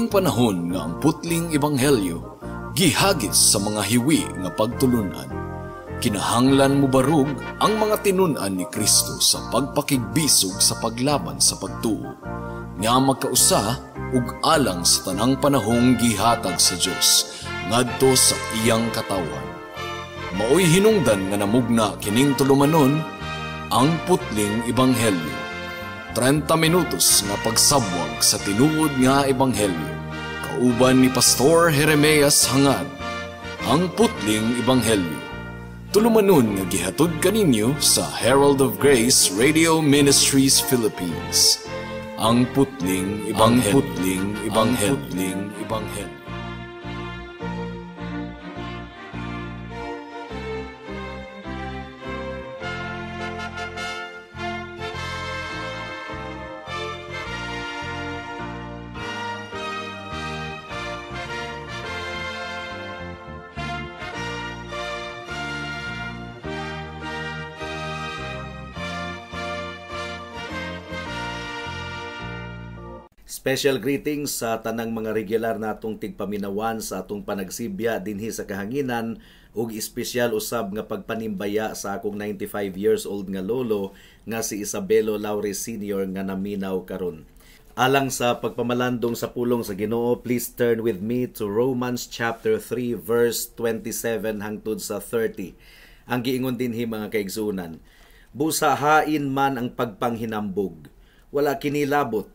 Karong panahon nga ang putling ebanghelyo gihagis sa mga hiwi nga pagtulunan, kinahanglan mobarug ang mga tinun-an ni Kristo sa pagpakigbisog sa paglaban sa pagtuo, nga magkausa ug alang sa tanang panahong gihatag sa Dios ngadto sa iyang katawhan. Maoy hinungdan nga namugna kining tulumanon, Ang Putling Ebanghelyo. 30 minutos nga pagsabwag sa tinuod nga ebanghelyo. Kauban ni Pastor Jeremias Hangad, Ang Putling Ebanghelyo. Tulumanon nga gihatod kaninyo sa Herald of Grace Radio Ministries Philippines. Ang Putling Ebanghelyo. Ang Putling Ebanghelyo. Ang Putling Ebanghelyo. Special greetings sa tanang mga regular natong tigpaminawan sa atong panagsibya dinhi sa kahanginan ug espesyal usab nga pagpanimbaya sa akong 95 years old nga lolo nga si Isabelo Laure Sr. nga naminaw karon. Alang sa pagpamalandong sa pulong sa Ginoo, please turn with me to Romans chapter 3 verse 27 hangtod sa 30. Ang giingon dinhi, mga kaigsuonan, busa hain man ang pagpanghinambog, wala kini labot.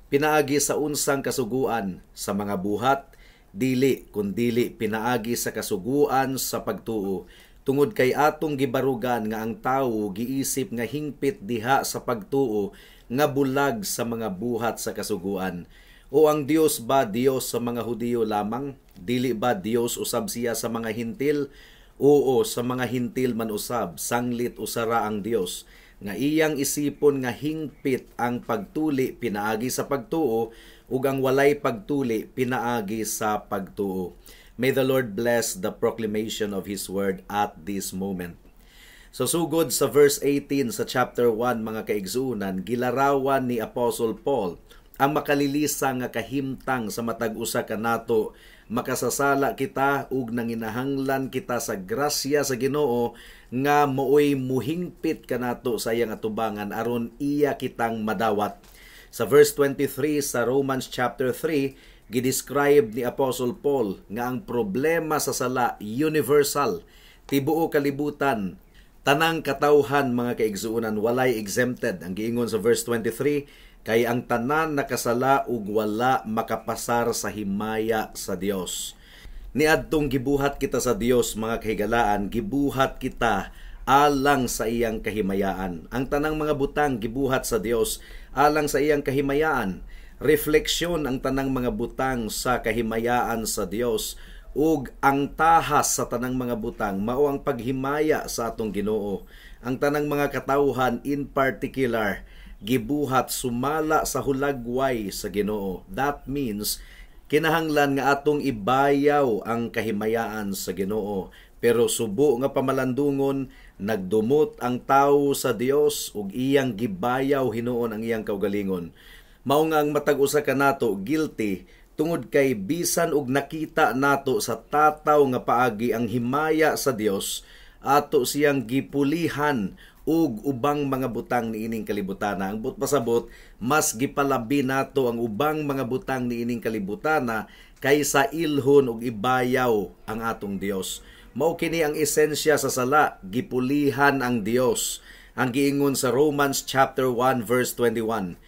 Pinaagi sa unsang kasuguan? Sa mga buhat? Dili, kundili pinaagi sa kasuguan sa pagtuo. Tungod kay atong gibarugan nga ang tawo giisip nga hingpit diha sa pagtuo nga bulag sa mga buhat sa kasuguan. O ang Dios ba Dios sa mga Hudiyo lamang? Dili ba Dios usab siya sa mga Hintil? Oo, sa mga Hintil man usab, sanglit usara ang Dios nga iyang isipon nga hingpit ang pagtuli pinaagi sa pagtuo ug ang walay pagtuli pinaagi sa pagtuo. May the Lord bless the proclamation of His word at this moment. So sugod sa verse 18 sa chapter 1, mga kaigsuonan, gilarawan ni Apostle Paul ang makalilisa nga kahimtang sa matag usa kanato. Makasasala kita ug nanginahanglan kita sa grasya sa Ginoo nga mooy muhingpit kanato sa iyang atubangan aron iya kitang madawat. Sa verse 23 sa Romans chapter 3, gidescribe ni Apostle Paul nga ang problema sa sala universal, tibuo kalibutan, tanang katawhan, mga kaigsuonan, walay exempted. Ang giingon sa verse 23, kay ang tanan nakasala ug wala makapasar sa himaya sa Dios. Niadtong gibuhat kita sa Dios, mga kahigalaan, gibuhat kita alang sa iyang kahimayaan. Ang tanang mga butang gibuhat sa Dios alang sa iyang kahimayaan. Refleksyon ang tanang mga butang sa kahimayaan sa Dios ug ang tahas sa tanang mga butang mao ang paghimaya sa atong Ginoo. Ang tanang mga katawhan in particular gibuhat sumala sa hulagway sa Ginoo. That means kinahanglan nga atong ibayaw ang kahimayaan sa Ginoo. Pero subo nga pamalandungon, nagdumot ang tawo sa Dios ug iyang gibayaw hinuon ang iyang kaugalingon. Mao nga ang matag usa kanato guilty tungod kay bisan og nakita nato sa tataw nga paagi ang himaya sa Dios, ato siyang gipulihan ug ubang mga butang niining kalibutana. Ang buot pasabot, mas gipalabi nato ang ubang mga butang niining kalibutana kaysa ilhon ug ibayaw ang atong Dios. Mao kini ang esensya sa sala, gipulihan ang Dios. Ang giingon sa Romans chapter 1 verse 21.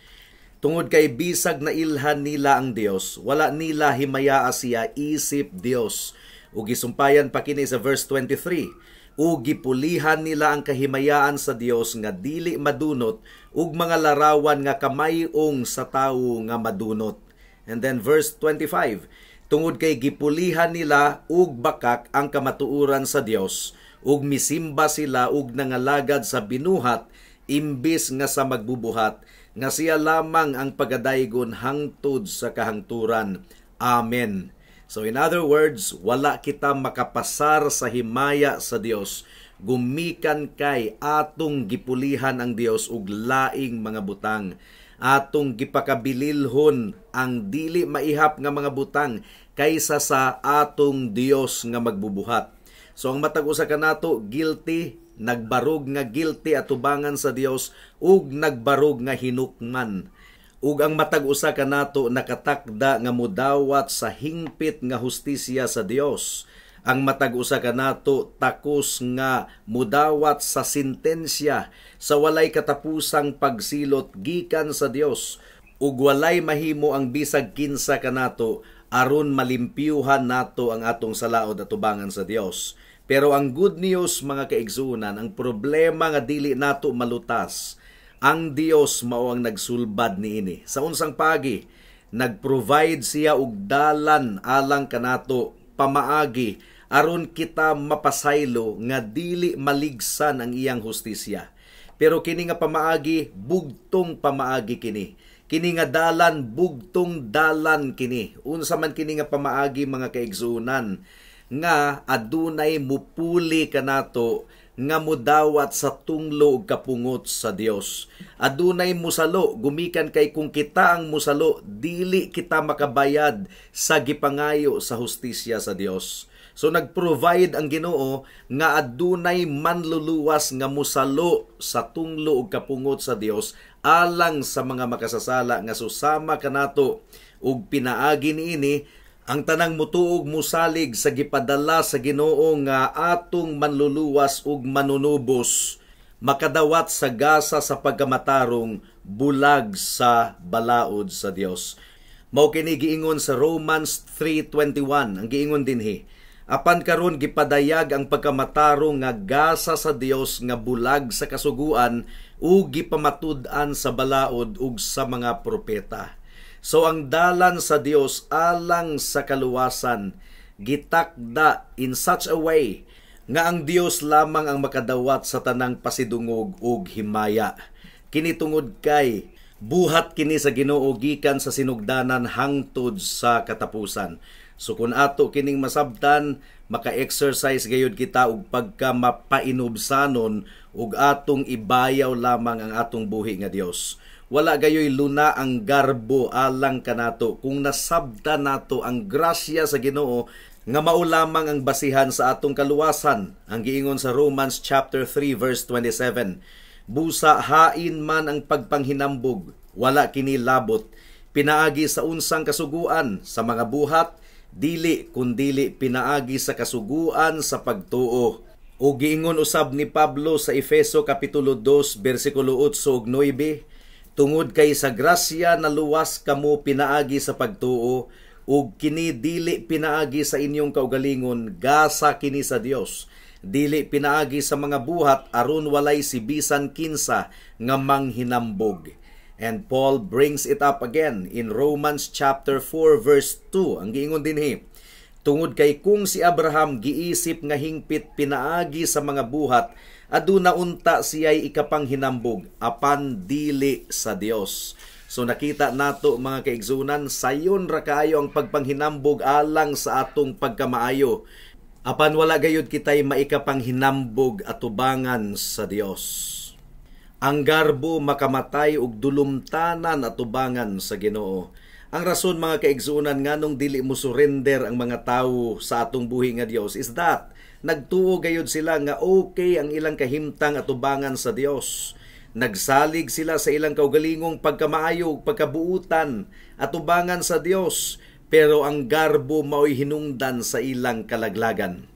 Tungod kay bisag na ilhan nila ang Dios, wala nila himayaa siya isip Dios. Ug gisumpayan pa kini sa verse 23. Ug gipulihan nila ang kahimayaan sa Dios nga dili madunot ug mga larawan nga kamayong sa tawo nga madunot. And then verse 25, tungod kay gipulihan nila ug bakak ang kamatuoran sa Dios ug misimba sila ug nangalagad sa binuhat imbis nga sa magbubuhat nga siya lamang ang pagadaygon hangtod sa kahangturan. Amen. So in other words, wala kita makapasar sa himaya sa Dios gumikan kay atong gipulihan ang Dios ug laing mga butang. Atong gipakabililhon ang dili maihap nga mga butang kaysa sa atong Dios nga magbubuhat. So ang matag usa kanato guilty, nagbarog nga guilty atubangan sa Dios ug nagbarog nga hinukman. Ug ang matag usa kanato nakatakda nga mudawat sa hingpit nga hustisya sa Dios. Ang matag usa kanato takos nga mudawat sa sentensya sa walay katapusang pagsilot gikan sa Dios, ug walay mahimo ang bisag kinsa kanato aron malimpyuhan nato ang atong salaod atubangan sa Dios. Pero ang good news, mga kaigsuonan, ang problema nga dili nato malutas, ang Dios mao ang nagsulbad niini. Sa unsang pagi? Nag-provide siya og dalan alang kanato, pamaagi aron kita mapasaylo nga dili maligsan ang iyang hustisya. Pero kini nga pamaagi, bugtong pamaagi kini. Kini nga dalan, bugtong dalan kini. Unsa man kini nga pamaagi, mga kaigsuonan? Nga adunay mupuli kanato nga mudawat sa tunglo ug kapungot sa Dios. Adunay musalo gumikan kay kung kita ang musalo, dili kita makabayad sa gipangayo sa hustisya sa Dios. So nag-provide ang Ginoo nga adunay manluluwas nga musalo sa tunglo ug kapungot sa Dios alang sa mga makasasala nga susama kanato, ug pinaagi niini, ang tanang mutuog musalig sa gipadala sa Ginoo nga atong manluluwas ug manunubos makadawat sa gasa sa pagkamatarong bulag sa balaod sa Dios. Mao kini giingon sa Romans 3:21. Ang giingon dinhi, "Apan karon gipadayag ang pagkamatarong nga gasa sa Dios nga bulag sa kasuguan ug gipamatud-an sa balaod ug sa mga propeta." So ang dalan sa Dios alang sa kaluwasan gitakda in such a way nga ang Dios lamang ang makadawat sa tanang pasidungog ug himaya. Kini tungod kay buhat kini sa Ginoo gikan sa sinugdanan hangtod sa katapusan. So kung ato kining masabtan, maka-exercise gayud kita og pagka mapainubsanon ug atong ibayaw lamang ang atong buhi nga Dios. Wala gayoy luna ang garbo alang kanato kung nasabtan nato ang grasya sa Ginoo nga mao lamang ang basihan sa atong kaluwasan. Ang giingon sa Romans chapter 3 verse 27, "Busa hain man ang pagpanghinambog, wala kini labot pinaagi sa unsang kasuguan, sa mga buhat? Dili, kundili pinaagi sa kasuguan sa pagtuo." O giingon usab ni Pablo sa Efeso kapitulo 2 bersikulo 8 ug 9, "Tungod kay sa grasya naluwas kamo pinaagi sa pagtuo, ug kini dili pinaagi sa inyong kaugalingon, gasa kini sa Dios. Dili pinaagi sa mga buhat aron walay si bisan kinsa nga manghinambog." And Paul brings it up again in Romans chapter 4 verse 2. Ang giingon dinhi, "Tungod kay kung si Abraham giisip nga hingpit pinaagi sa mga buhat, aduna unta siya'y ikapanghinambog, apan dili sa Dios." So nakita nato, mga kaigsunan, sayon ra kaayo ang pagpanghinambog alang sa atong pagkamaayo. Apan wala gayud kitay maikapanghinambog atubangan sa Dios. Ang garbo makamatay og dulumtanan atubangan sa Ginoo. Ang rason, mga kaigsunan, nganong dili mo surrender ang mga tawo sa atong buhi nga Dios is that nagtuo gayud sila nga okay ang ilang kahimtang atubangan sa Dios. Nagsalig sila sa ilang kaugalingong pagkamaayo ug pagkabuutan atubangan sa Dios, pero ang garbo mao'y hinungdan sa ilang kalaglagan.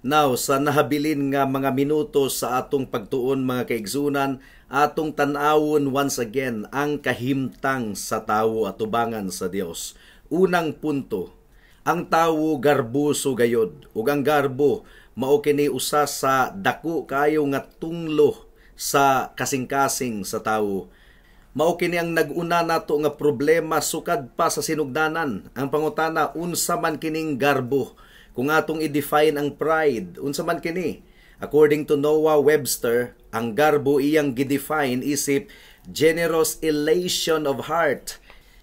Now, sa nahabilin nga mga minuto sa atong pagtuon, mga kaigsunan, atong tan-awon once again ang kahimtang sa tawo atubangan sa Dios. Unang punto, ang tawo garbuso gayod, ug ang garbo mao kini usa sa dako kayo nga tunglo sa kasing-kasing sa tawo. Mao kini ang nag-una nato nga problema sukad pa sa sinugdanan. Ang pangutana, unsa man kining garbo? Kung atong i-define ang pride, unsa man kini? According to Noah Webster, ang garbo iyang gi-define isip generous elation of heart.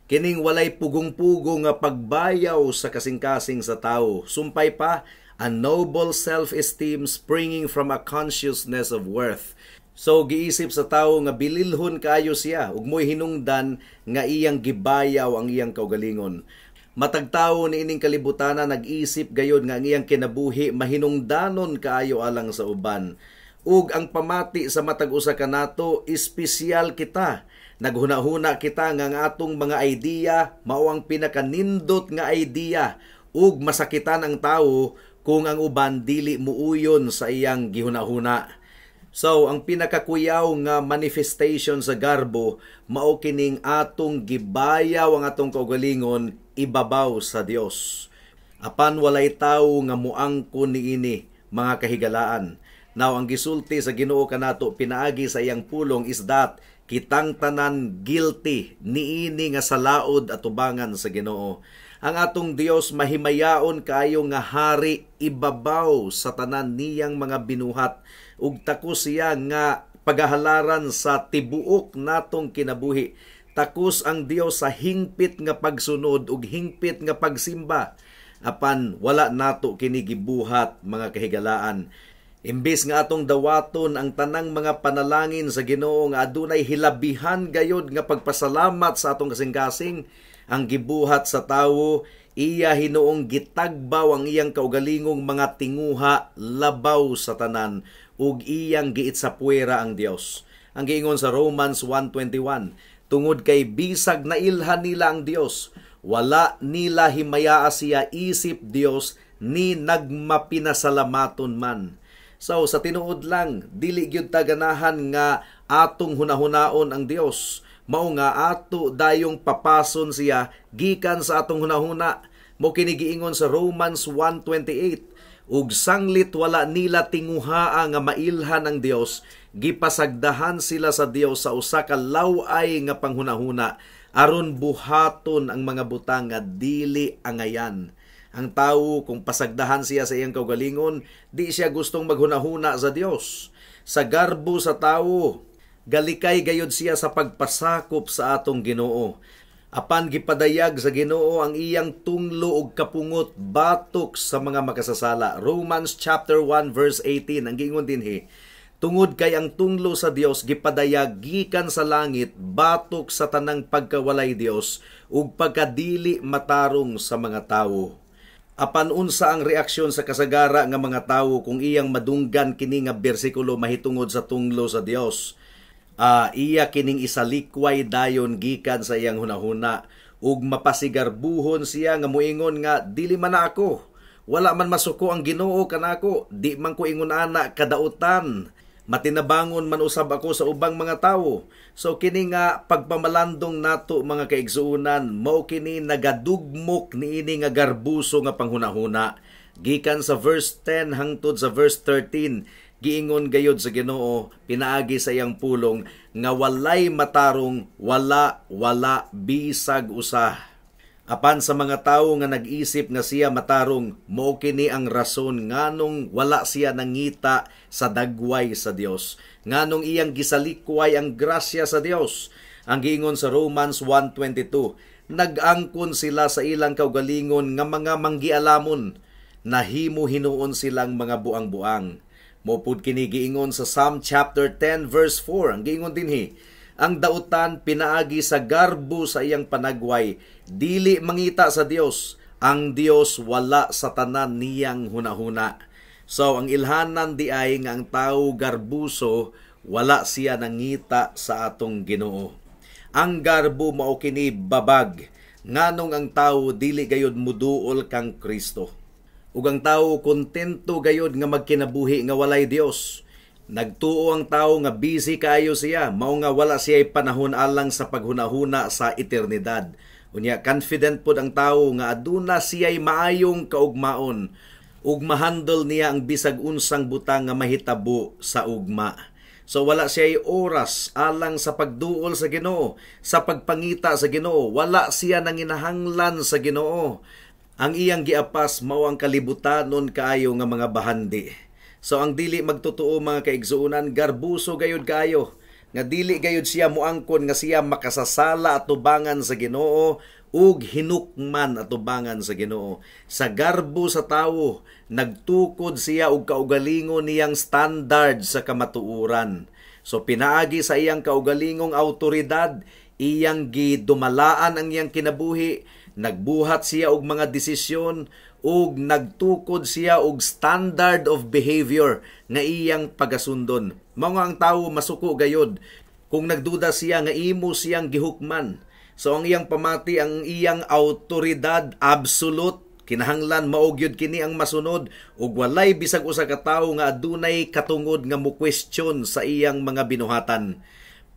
Kining walay pugong-pugong nga pagbayaw sa kasing-kasing sa tao. Sumpay pa, a noble self-esteem springing from a consciousness of worth. So giisip sa tawo nga bililhon kaayo siya ug mo'y hinungdan nga iyang gibayaw ang iyang kaugalingon. Matag tawo niining kalibutana nag-isip gayod nga ang iyang kinabuhi mahinungdanon kaayo alang sa uban. Ug ang pamati sa matag usa kanato, espesyal kita. Naghuna-huna kita nga ang atong mga idea mao ang pinakanindot nga idea ug masakitan ang tawo kung ang uban dili muuyon sa iyang gihuna-huna. So, ang pinakakuyaw nga manifestation sa garbo mao kining atong gibayaw ang atong kaugalingon ibabaw sa Dios. Apan walay tawo nga muangkon niini, mga kahigalaan. Now, ang gisulti sa Ginoo kanato pinaagi sa iyang pulong is that kitang tanan guilty niini nga salaod atubangan sa Ginoo. Ang atong Dios mahimayaon kaayo nga hari ibabaw sa tanan niyang mga binuhat ug takos siya nga pagahalaran sa tibuok natong kinabuhi. Takos ang Dios sa hingpit nga pagsunod ug hingpit nga pagsimba. Apan wala nato kini gibuhat, mga kahigalaan. Imbis nga atong dawaton ang tanang mga panalangin sa Ginoo nga adunay hilabihan gayod nga pagpasalamat sa atong kasing-kasing, ang gibuhat sa tawo, iya hinuong gitagbaw ang iyang kaugalingong mga tinguha labaw sa tanan ug iyang giitsapuwera ang Dios. Ang giingon sa Romans 1:21, tungod kay bisag nailhan nila ang Dios, wala nila himayaa siya isip Dios ni nagmapinasalamaton man. So sa tinuod lang, dili gyud ta ganahan nga atong hunahunaon ang Dios. Mao nga ato dayong papason siya gikan sa atong hunahuna. Mo kini giingon sa Romans 1:28, ug sanglit wala nila tinguhaa nga mailhan ang Dios, gipasagdahan sila sa Dios sa usa ka law-ay nga panghunahuna aron buhaton ang mga butang nga dili angayan. Ang tawo, kung pasagdahan siya sa iyang kaugalingon, di siya gustong maghunahuna sa Dios. Sa garbo sa tawo, galikay gayod siya sa pagpasakop sa atong Ginoo. Apan gipadayag sa Ginoo ang iyang tunglo og kapungot batok sa mga makasasala. Romans chapter 1 verse 18 ang giingon dinhi, tungod kay ang tunglo sa Dios gipadayag gikan sa langit batok sa tanang pagkawalay Dios ug pagkadili matarong sa mga tawo. Apan unsa ang reaksyon sa kasagara nga mga tawo kung iyang madunggan kini nga bersikulo mahitungod sa tunglo sa Dios? Iya kining isalikway dayon gikan sa iyang hunahuna ug mapasigarbuhon siya nga moingon nga dili man na ako. Wala man masuko ang Ginoo kanako, di man ko ingon ana kadautan. Matinabangon man usab ako sa ubang mga tawo. So kini nga pagpamalandong nato, mga kaigsuonan, mao kini nagadugmok niini nga garbuso nga panghunahuna. Gikan sa verse 10 hangtod sa verse 13, giingon gayod sa Ginoo pinaagi sa iyang pulong nga walay matarong, wala, wala bisag usa. Apan sa mga tawo nga nag-isip nga siya matarong, mao kini ang rason nganong wala siya nangita sa dagway sa Dios, nganong iyang gisalikway ang grasya sa Dios. Ang giingon sa Romans 1:22, nag-angkon sila sa ilang kaugalingon nga mga manggialamon, nahimo hinuon silang mga buang-buang. Mopud kini giingon sa Psalm chapter 10 verse 4, ang giingon dinhi, ang dautan pinaagi sa garbo sa iyang panagway, dili mangita sa Dios, ang Dios wala sa tanan niyang hunahuna. So ang ilhanan di ay nga ang tao garbuso, wala siya nangita sa atong Ginoo. Ang garbo mao kini babag, nganong ang tao dili gayod muduol kang Kristo. Ug ang tao kontento gayod nga magkinabuhi nga walay Dios. Nagtuo ang tao nga busy kaayo siya, mao nga wala siya panahon alang sa paghunahuna sa eternidad. Unya confident pod ang tao nga aduna siya'y maayong kaugmaon ug mahandle niya ang bisag unsang butang nga mahitabo sa ugma. So wala siya'y oras alang sa pagduol sa Ginoo, sa pagpangita sa Ginoo, wala siya nanginahanglan sa Ginoo. Ang iyang giapas mao ang kalibutanon kaayo nga mga bahandi. So ang dili magtotoo, mga kaigsuonan, garbuso gayud kaayo nga dili gayud siya moangkon nga siya makasasala atubangan sa Ginoo ug hinukman atubangan sa Ginoo. Sa garbo sa tawo, nagtukod siya og kaugalingon niyang standard sa kamatuoran. So pinaagi sa iyang kaugalingong autoridad, iyang gidumalaan ang iyang kinabuhi, nagbuhat siya og mga desisyon ug nagtukod siya og standard of behavior nga iyang pagasundon. Mao nga ang tawo masuko gayod kung nagduda siya nga imo siyang gihukman. So ang iyang pamati, ang iyang autoridad absolute, kinahanglan mao gyud kini ang masunod ug walay bisag usa ka tawo nga adunay katungod nga mo question sa iyang mga binuhatan.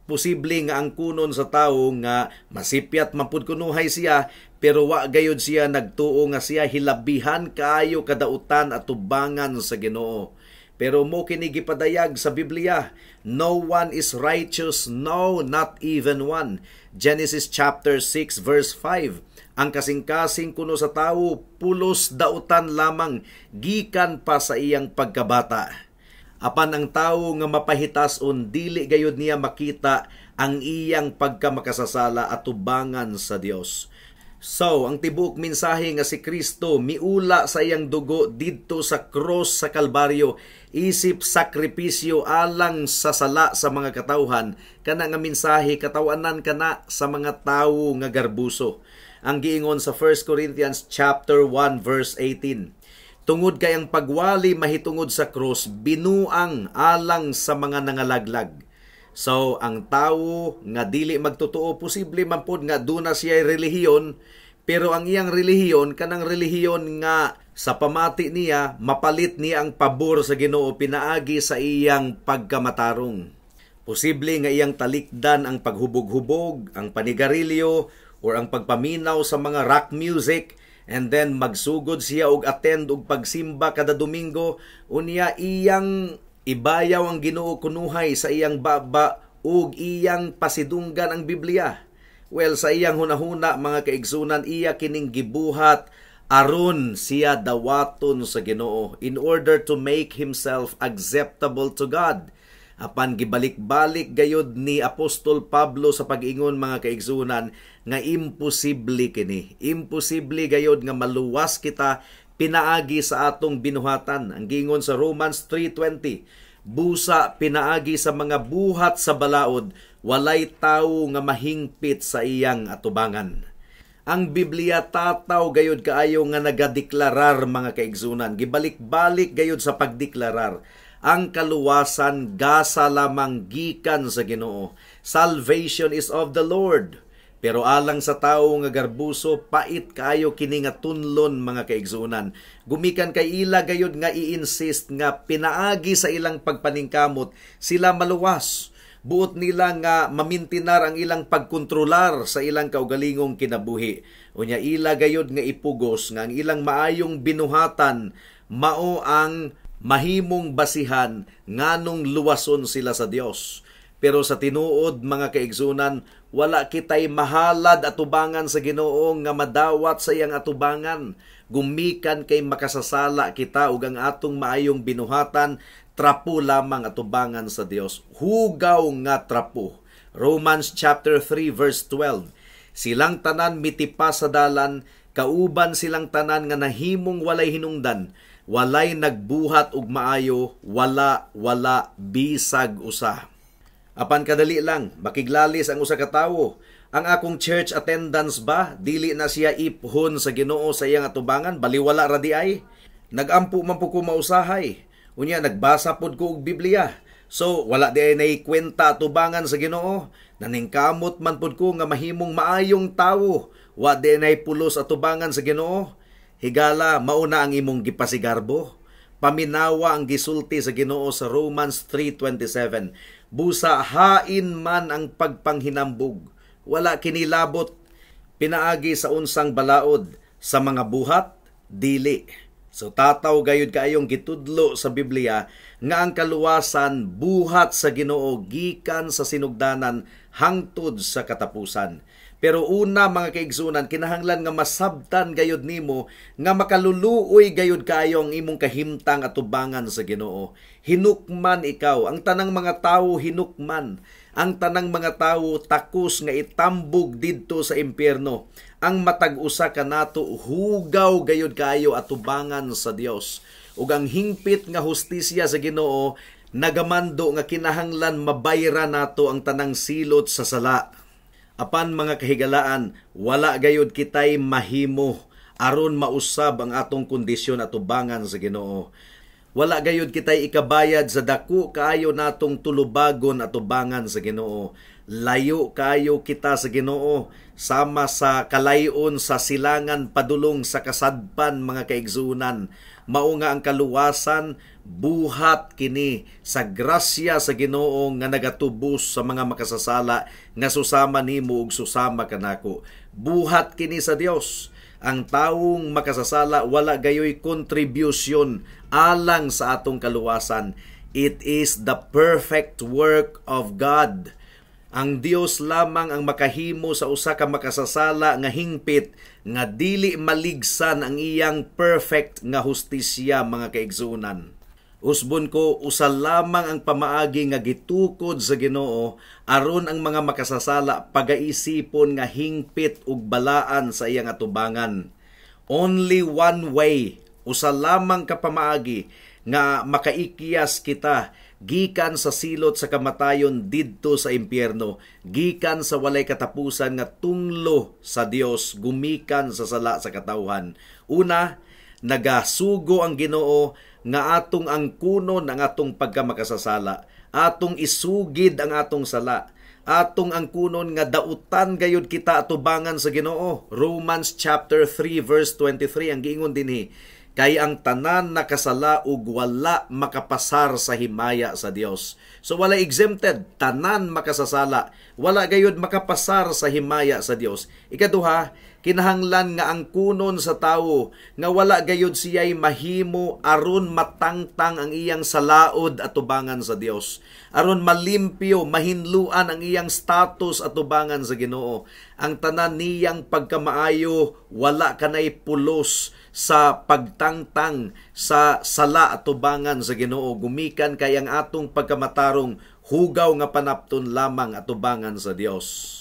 Posible nga ang kunon sa tawo nga masipyat man pud kunuhay siya, pero wa gayud siya nagtuo nga siya hilabihan kaayo kadautan at tubangan sa Ginoo. Pero mo kini gipadayag sa Biblia, no one is righteous, no, not even one. Genesis chapter 6 verse 5. Ang kasing-kasing kuno sa tawo pulos dautan lamang gikan pa sa iyang pagkabata. Apan ang tawo nga mapahitason, dili gayud niya makita ang iyang pagkamakasasala at tubangan sa Dios. So, ang tibuok mensahe nga si Kristo miula sa iyang dugo didto sa cross sa Kalbaryo isip sakripisyo alang sa sala sa mga katawhan, kana nga mensahe katawanan kana sa mga tawo nga garbuso. Ang giingon sa 1 Corinthians chapter 1 verse 18. Tungod kay ang pagwali mahitungod sa cross binuang alang sa mga nangalaglag. So, ang tawo nga dili magtotoo, posible man pod nga duna siya relihiyon, pero ang iyang relihiyon kanang relihiyon nga sa pamati niya mapalit niya ang pabor sa Ginoo pinaagi sa iyang pagkamatarong. Posible nga iyang talikdan ang paghubog-hubog, ang panigarilyo, or ang pagpaminaw sa mga rock music, and then magsugod siya og attend og pagsimba kada Domingo, unya iyang ibayaw ang Ginoo kunuhay sa iyang baba ug iyang pasidunggan ang Biblia. Well, sa iyang hunahuna, mga kaigsunan, iya kining gibuhat aron siya dawaton sa Ginoo, in order to make himself acceptable to God. Apan gibalik-balik gayod ni Apostol Pablo sa pag-ingon, mga kaigsunan, nga imposible kini. Imposible gayod nga maluwas kita pinaagi sa atong binuhatan. Ang giingon sa Romans 3:20, busa pinaagi sa mga buhat sa balaod, walay tawo nga mahingpit sa iyang atubangan. Ang Biblia tataw gayod kaayo nga nagadeklarar, mga kaigsunan. Gibalik-balik gayod sa pagdeklarar. Ang kaluwasan gasa lamang gikan sa Ginoo. Salvation is of the Lord. Pero alang sa tawo nga garbuso, pait kaayo kini nga tunlon, mga kaigsunan. Gumikan kay ila gayod nga i-insist nga pinaagi sa ilang pagpaningkamot sila maluwas. Buot nila nga mamintinar ang ilang pagkontrolar sa ilang kaugalingong kinabuhi. Unya ila gayod nga ipugos nga ang ilang maayong binuhatan mao ang mahimong basihan nganong luwason sila sa Dios. Pero sa tinuod, mga kaigsunan, wala kitay mahalad atubangan sa Ginoo nga madawat sa iyang atubangan. Gumikan kay makasasala kita ug ang atong maayong binuhatan trapo lamang atubangan sa Dios. Hugaw nga trapo. Romans chapter 3 verse 12. Silang tanan mitipa sa dalan, kauban silang tanan nga nahimong walay hinungdan, walay nagbuhat og maayo, wala, wala bisag usa. Apan kadali lang, makiglalis ang usa ka tawo. Ang akong church attendance ba, dili na siya iphon sa Ginoo sa iyang atubangan, baliwala ra di ay. Nagampo man po ko mausahay. Unya nagbasa pod ko og Biblia. So wala di ay naikwenta atubangan sa Ginoo. Naningkamot man pod ko nga mahimong maayong tawo. Wa di ay pulos atubangan sa Ginoo. Higala, mauna ang imong gipasigarbo. Paminawa ang gisulti sa Ginoo sa Romans 3:27. Busa hain man ang pagpanghinambog, wala kinilabot pinaagi sa unsang balaod, sa mga buhat, dili. So tataw gayud kaayong gitudlo sa Biblia nga ang kaluwasan buhat sa Ginoo gikan sa sinugdanan hangtod sa katapusan. Pero una, mga kaigsunan, kinahanglan nga masabtan gayud nimo nga makaluluoy gayud kaayo ang imong kahimtang atubangan sa Ginoo. Hinukman ikaw, ang tanang mga tawo hinukman, ang tanang mga tawo takos nga itambog didto sa impyerno. Ang matag usa kanato hugaw gayud kaayo atubangan sa Dios. Ug ang hingpit nga hustisya sa Ginoo Nagamando nga kinahanglan mabayra nato ang tanang silot sa sala. Apan, mga kahigalaan, wala gayud kitay mahimo aron mausab ang atong kondisyon atubangan sa Ginoo. Wala gayud kitay ikabayad sa dako kaayo natong tulubagon atubangan sa Ginoo. Layo kaayo kita sa Ginoo, sama sa kalayon sa silangan padulong sa kasadpan, mga kaigsunan. Mao nga ang kaluwasan, buhat kini sa grasya sa Ginoo nga nagatubos sa mga makasasala nga susama nimo ug susama kanako. Buhat kini sa Dios. Ang tawong makasasala wala gayoy contribution alang sa atong kaluwasan. It is the perfect work of God. Ang Dios lamang ang makahimo sa usa ka makasasala nga hingpit nga dili maligsan ang iyang perfect nga hustisya, mga kaigsuonan. Usbon ko, usa lamang ang pamaagi nga gitukod sa Ginoo aron ang mga makasasala pagaisipon nga hingpit ug balaan sa iyang atubangan. Only one way, usa lamang ka pamaagi nga makaikyas kita gikan sa silot sa kamatayon didto sa impyerno, gikan sa walay katapusan nga tunglo sa Dios gumikan sa sala sa katawhan. Una, nagasugo ang Ginoo nga atong angkunon ang atong pagkamakasasala, atong isugid ang atong sala, atong angkunon nga dautan gayud kita atubangan sa Ginoo. Romans chapter 3 verse 23 ang giingon dinhi, kay ang tanan nakasala ug wala makapasar sa himaya sa Dios. So wala exempted, tanan makasasala, wala gayud makapasar sa himaya sa Dios. Ikaduha, kinahanglan nga ang kunon sa tawo nga wala gayud siya'y mahimo aron matangtang ang iyang salaod atubangan sa Dios, aron malimpyo, mahinluan ang iyang status atubangan sa Ginoo. Ang tanan niyang pagkamaayo wala kanay pulos sa pagtangtang sa sala atubangan sa Ginoo, gumikan kay ang atong pagkamatarong hugaw nga panapton lamang atubangan sa Dios.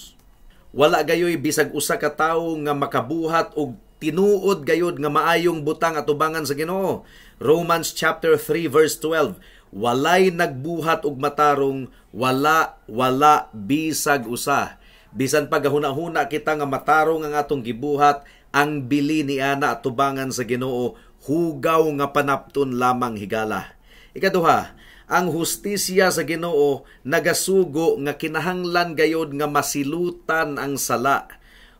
Wala gayoy bisag usa ka tawo nga makabuhat og tinuod gayod nga maayong butang atubangan sa Ginoo. Romans chapter 3 verse 12, walay nagbuhat og matarong, wala, wala bisag usa. Bisan pagahuna-huna kita nga matarong ang atong gibuhat, ang bili ni ana atubangan sa Ginoo hugaw nga panapton lamang, higala. Ikaduha, ang hustisya sa Ginoo nagasugo nga kinahanglan gayod nga masilutan ang sala,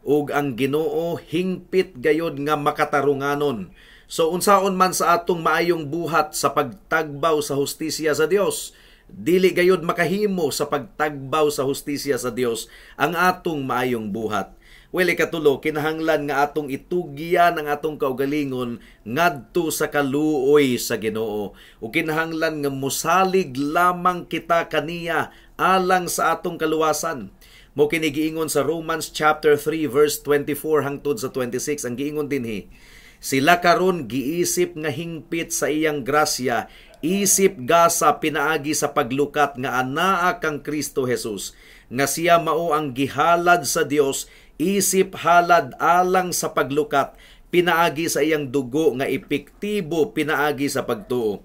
ug ang Ginoo hingpit gayod nga makatarunganon. So unsaon man sa atong maayong buhat sa pagtagbaw sa hustisya sa Dios, dili gayod makahimo sa pagtagbaw sa hustisya sa Dios ang atong maayong buhat. Well, ikatulo, kinahanglan nga atong itugyan ang atong kaugalingon ngadto sa kaluoy sa Ginoo. O kinahanglan nga musalig lamang kita kaniya alang sa atong kaluwasan. Mo kini giingon sa Romans chapter 3 verse 24 hangtod sa 26, ang giingon dinhi, sila karon giisip nga hingpit sa iyang grasya, isip gasa pinaagi sa paglukat nga anaa kang Kristo Jesus, nga siya mao ang gihalad sa Dios isip halad alang sa paglukat pinaagi sa iyang dugo nga epektibo pinaagi sa pagtuo.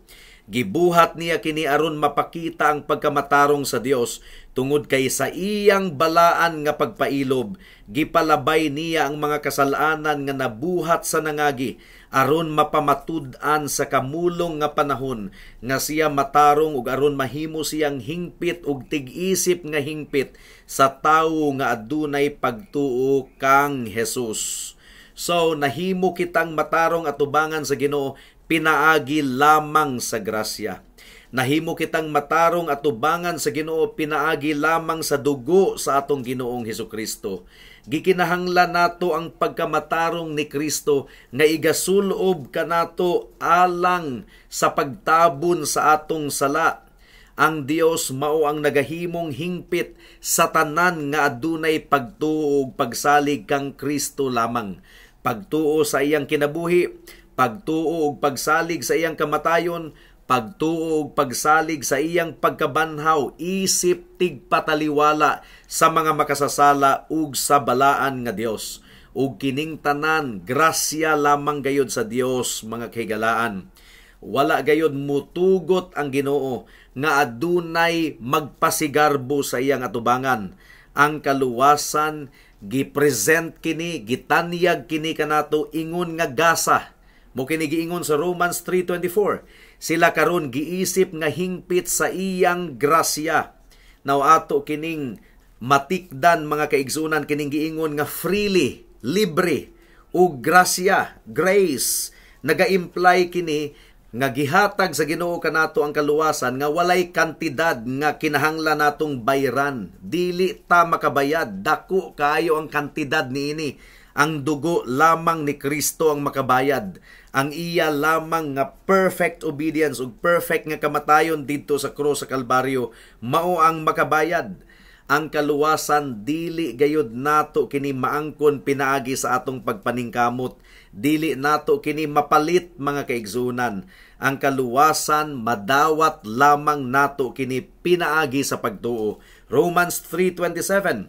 Gibuhat niya kini aron mapakita ang pagkamatarong sa Dios, tungod kay sa iyang balaan nga pagpailob gipalabay niya ang mga kasalanan nga nabuhat sa nangagi, aron mapamatud-an sa kamulong nga panahon nga siya matarong ug aron mahimo siyang hingpit ug tig-isip nga hingpit sa tawo nga adunay pagtuo kang Jesus. So nahimo kitang matarong atubangan sa Ginoo pinaagi lamang sa grasya. Nahimo kitang matarong atubangan sa Ginoo pinaagi lamang sa dugo sa atong Ginoong Hesukristo. Gikinahanglan nato ang pagkamatarong ni Kristo nga igasulob kanato alang sa pagtabon sa atong sala. Ang Dios mao ang nagahimong hingpit sa tanan nga adunay pagtuo ug pagsalig kang Kristo lamang. Pagtuo sa iyang kinabuhi, pagtuo ug pagsalig sa iyang kamatayon, pagtuo ug pagsalig sa iyang pagkabanhaw isip tigpataliwala sa mga makasasala ug sa balaan nga Dios. Ug kining tanan grasya lamang gayod sa Dios, mga kahigalaan. Wala gayod mutugot ang Ginoo nga adunay magpasigarbo sa iyang atubangan. Ang kaluwasan gi-present kini, gitanyag kini kanato ingon nga gasa. Mo kini giingon sa Romans 3:24. Sila karon giisip nga hingpit sa iyang grasya. Now ato kining matikdan, mga kaigsunan, kining giingon nga freely, libre ug grasya, grace. Naga-imply kini nga gihatag sa Ginoo kanato ang kaluwasan nga walay kantidad nga kinahanglan natong bayran. Dili ta makabayad, dako kaayo ang kantidad niini. Ang dugo lamang ni Kristo ang makabayad. Ang iya lamang nga perfect obedience ug perfect nga kamatayon didto sa krus sa Kalbaryo mao ang makabayad. Ang kaluwasan, dili gayud nato kini maangkon pinaagi sa atong pagpaningkamot. Dili nato kini mapalit, mga kaigsunan. Ang kaluwasan, madawat lamang nato kini pinaagi sa pagtuo. Romans 3:27.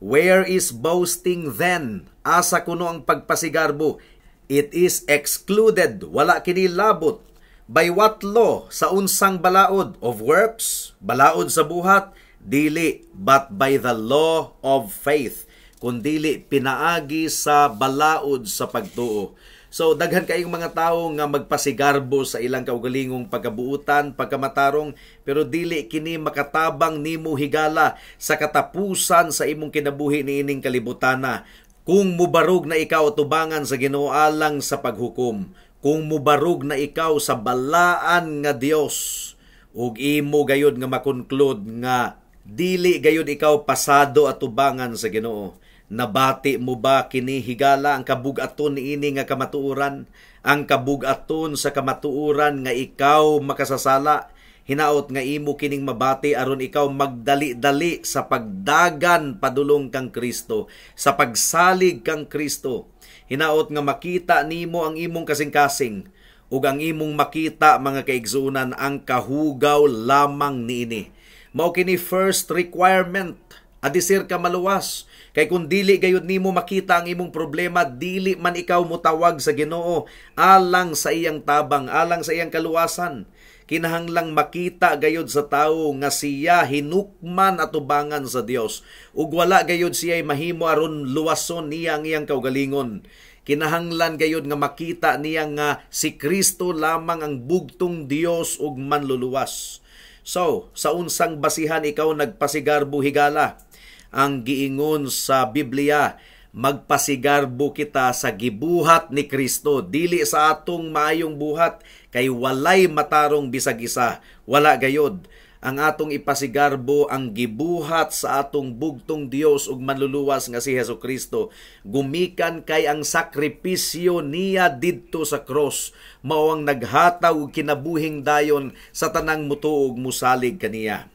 Where is boasting then? Asa kuno ang pagpasigarbo? It is excluded. Wala kini labot. By what law? Sa unsang balaod? Of works? Balaod sa buhat? Dili, but by the law of faith. Kundili pinaagi sa balaod sa pagtuo. So daghan kayong mga tawo nga magpasigarbo sa ilang kaugalingong pagkabuutan, pagkamatarong, pero dili kini makatabang nimo, higala, sa katapusan sa imong kinabuhi niining kalibutana. Kung mubarog na ikaw tubangan sa Ginoo alang sa paghukom, kung mubarog na ikaw sa balaan nga Dios, ug imo gayud nga makonclude nga dili gayud ikaw pasado atubangan sa Ginoo. Nabati mo ba kini, higala, ang kabug-aton niini nga kamatuoran? Ang kabug-aton sa kamatuoran nga ikaw makasasala. Hinaot nga imo kining mabati aron ikaw magdali-dali sa pagdagan padulong kang Kristo, sa pagsalig kang Kristo. Hinaot nga makita nimo ang imong kasing-kasing ug ang imong makita, mga kaigsuonan, ang kahugaw lamang niini. Mao kini first requirement adisir ka maluwas. Kay kung dili gayud nimo makita ang imong problema, dili man ikaw mutawag sa Ginoo alang sa iyang tabang, alang sa iyang kaluwasan. Kinahanglang makita gayud sa tawo nga siya hinukman atubangan sa Dios ug wala gayud siya mahimo aron luwason niya ang iyang kaugalingon. Kinahanglan gayud nga makita niya nga si Kristo lamang ang bugtong Dios ug manluluwas. So, sa unsang basihan ikaw nagpasigarbo, higala? Ang giingon sa Biblia, magpasigarbo kita sa gibuhat ni Kristo, dili sa atong maayong buhat, kay walay matarong bisag isa, wala gayod. Ang atong ipasigarbo, ang gibuhat sa atong bugtong Dios ug manluluwas nga si Hesus Kristo, gumikan kay ang sakripisyo niya didto sa cross mao ang naghatag og kinabuhing dayon sa tanang mutuo ug musalig kaniya.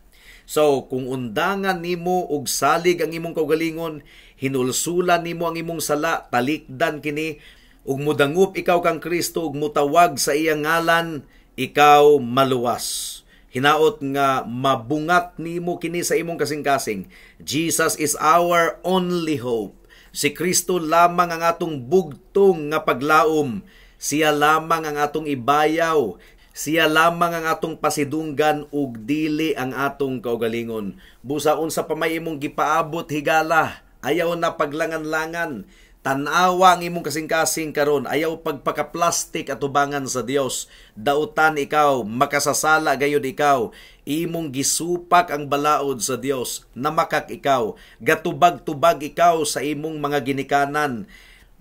So, kung undangan nimo og salig ang imong kaugalingon, hinulsulan nimo ang imong sala, talikdan kini, ug mudangup ikaw kang Kristo ug mutawag sa iyang ngalan, ikaw maluwas. Hinaot nga mabungat nimo kini sa imong kasing-kasing. Jesus is our only hope. Si Kristo lamang ang atong bugtong nga paglaom. Siya lamang ang atong ibayaw. Siya lamang ang atong pasidunggan ug dili ang atong kaugalingon. Busa unsa pa may imong gipaabot, higala, ayaw na paglangan-langan. Tan-awa ang imong kasing-kasing karon, ayaw pagpaka-plastic atubangan sa Dios. Dautan ikaw, makasasala gayud ikaw. Imong gisupak ang balaod sa Dios, namakak ikaw, gatubag-tubag ikaw sa imong mga ginikanan.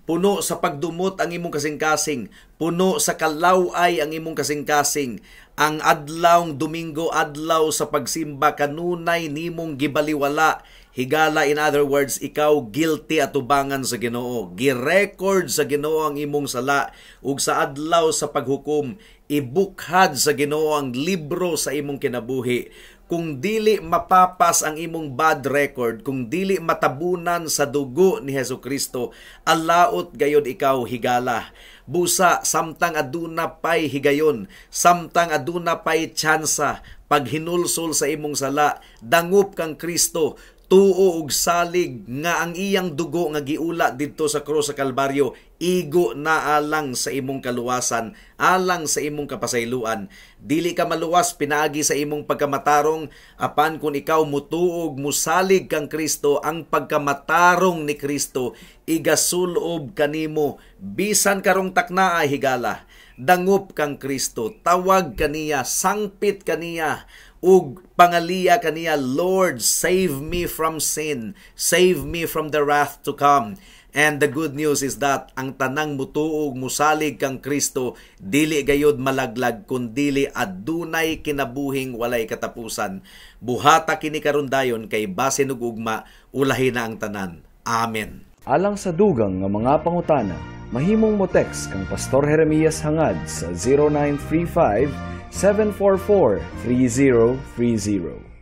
Puno sa pagdumot ang imong kasing-kasing, puno sa kalaway ang imong kasing-kasing. Ang adlawng Domingo, adlaw sa pagsimba, kanunay nimong gibaliwala. Higala, in other words, ikaw guilty atubangan sa Ginoo. Gi-record sa Ginoo ang imong sala ug sa adlaw sa paghukom, ibukhad sa Ginoo ang libro sa imong kinabuhi. Kung dili mapapas ang imong bad record, kung dili matabunan sa dugo ni Hesus Kristo, alaot gayod ikaw, higala. Busa samtang aduna pay higayon, samtang aduna pay tsansa, paghinulsol sa imong sala, dangup kang Kristo, tuo og salig nga ang iyang dugo nga giula didto sa krus sa Kalbaryo Igo na alang sa imong kaluwasan, alang sa imong kapasayloan. Dili ka maluwas pinaagi sa imong pagkamatarong, apan kung ikaw mutuog, musalig kang Kristo, ang pagkamatarong ni Kristo igasulob kanimo bisan karong takna ay higala. Dangop kang Kristo, tawag kaniya, sangpit kaniya, ug pangaliya kaniya, "Lord, save me from sin, save me from the wrath to come." And the good news is that ang tanang mutuog, musalig kang Kristo, dili gayod malaglag kundili adunay kinabuhing walay katapusan. Buhata kini karon dayon kay basin ug ugma ulahi na ang tanan. Amen. Alang sa dugang nga mga pangutana, mahimong mo text kang Pastor Jeremias Hangad sa 0935 744 3030.